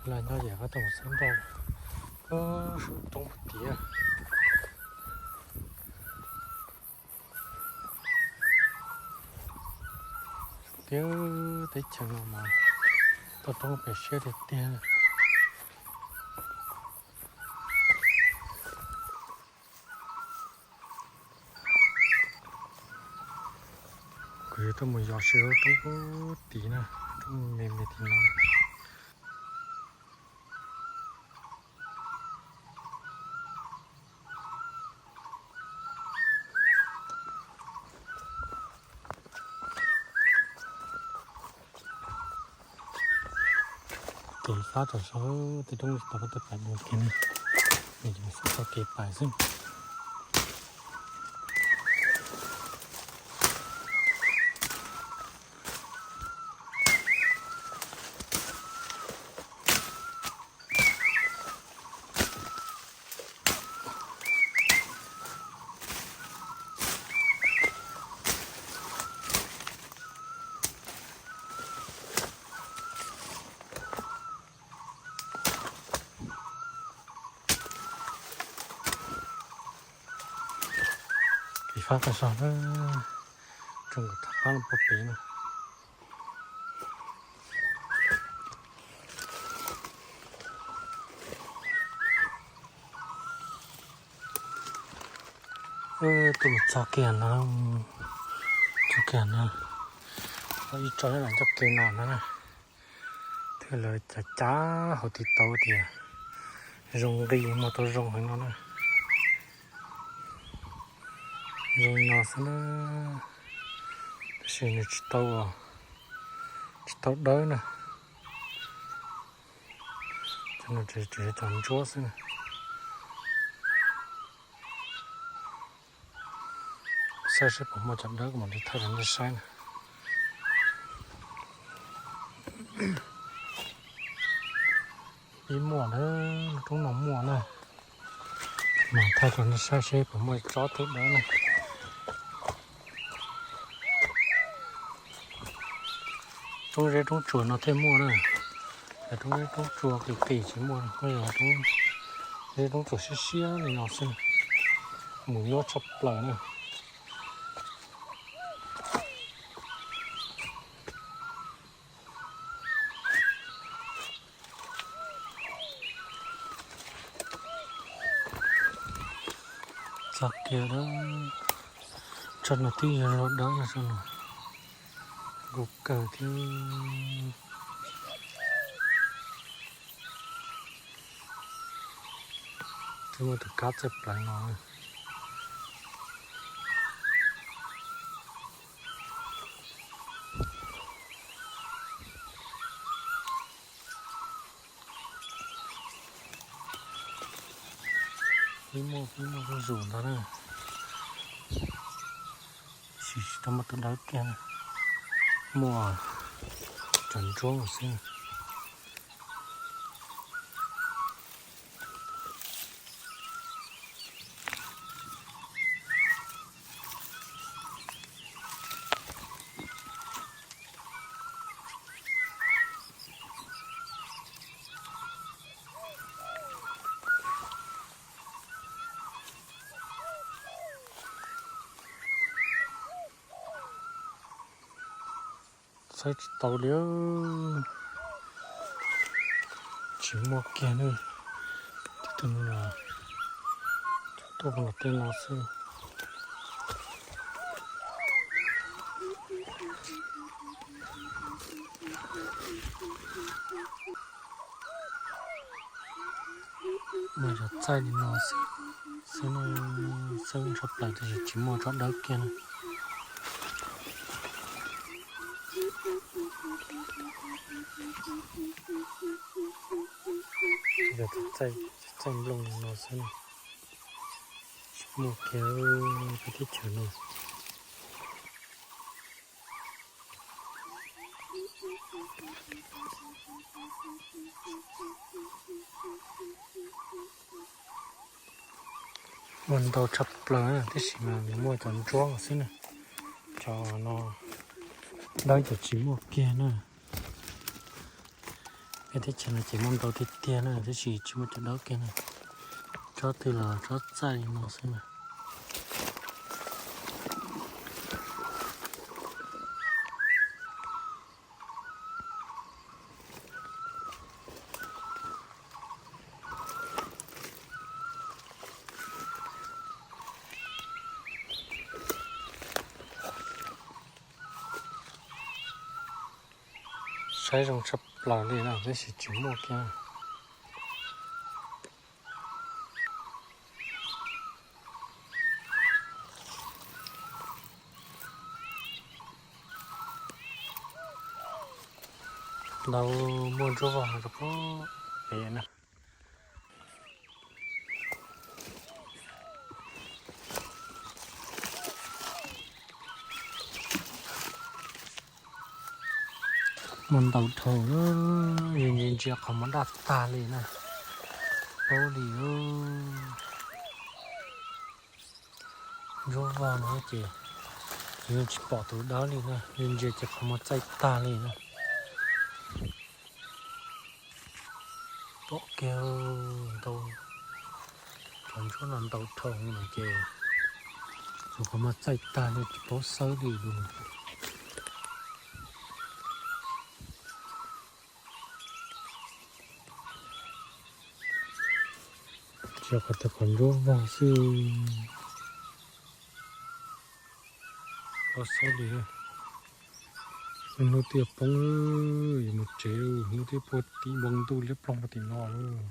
Los nyob yam qab tau xab nroj, saum roob puag tid. Tiag, teb chaws no mas toj roob pem siab tiag tiag. Kuv yuav tuaj mus yos saum roob puag tid na, roob me me tim no. Kev fab rau saum tej roob tsis tau koj tej pais dua kiag ne, nws tsuas xav txoj kev pais xwb. Kev fab tau so na, tsoom kuv tham qab no puag pem na. Tuaj mus txog kiag no, txog kiag no, ib tsob nyob ntawm ncauj ke no na, thiaj li cav cav hauv tib taub tias zoo nqi muag tau zoo heev no na. Zoo li no xwb na, tab sis nws tsis tau, tsis tau dawb na. Cov no tseem yog cov ntsuab xwb na. Saib seb puas muaj cov dawb kuv mam li thaij rau nej saib na. Ib muaj na, lub roob no muaj na. Mas thaij rau nej saib seb puas muaj tsob twg dawb na. Roob zeb roob tsuas no thiaj muaj na. Yog roob zeb roob tsuas qis qis tsis muaj, yog roob zeb roob tsuas siab siab li no xwb, mus nyuaj tshaj plaws na. Txog kiag dawb, tsob no twb yog luag dawb no, tsob no nkaus kawg thiab. Twb muaj tus kab txawj plaws no. Ib muaj ib muaj zuj zus ntag na. Tab sis tsis tau muaj tus dawb kiag, muaj cov ntsuab xwb. Saib tsis tau li, tsis muaj kiag ne. Tus no los tuaj los tej no xwb. Muaj cov txaij li no xwb, xwb tshaj plaws tiam sis tsis muaj tsob dawb kiag na. Yog txaij nplooj li no xwb, tsis muaj kiag peb teb chaws no. Muaj ntau tshaj plaws na, tab sis mas nws muaj cov ntsuab xwb na. Cov no dawb ces tsis muaj kiag na. Peb teb chaws no ces muaj ntau tiag tiag na, tab sis tsis muaj cov dawb kiag na. Tsob twg los tsob txaij li no xwb na. Saib zoo tshaj plaws li na, tab sis tsis muaj kiag. Ntau, muaj ntsuab vog rau pem na. Muaj ntau dhau, ntsia ntsia qhov muag daj tag li na. Paub li, ntsuab vog no ces yus tsis pom tus dawb li na, ntsia ces qhov muag txaij tag li na. Pom kiag ntau, cov ntsuab no ntau dhau no ces tus qhov muag txaij tag li tsis paub xawb li lawm. Tsuas qhov tias qhov ntsuab vog xwb. Paub xawb li. Hnub twb poob, yuav mus tsev, hnub twb puag tim npoo ntuj liab ploog puag tim no lawm.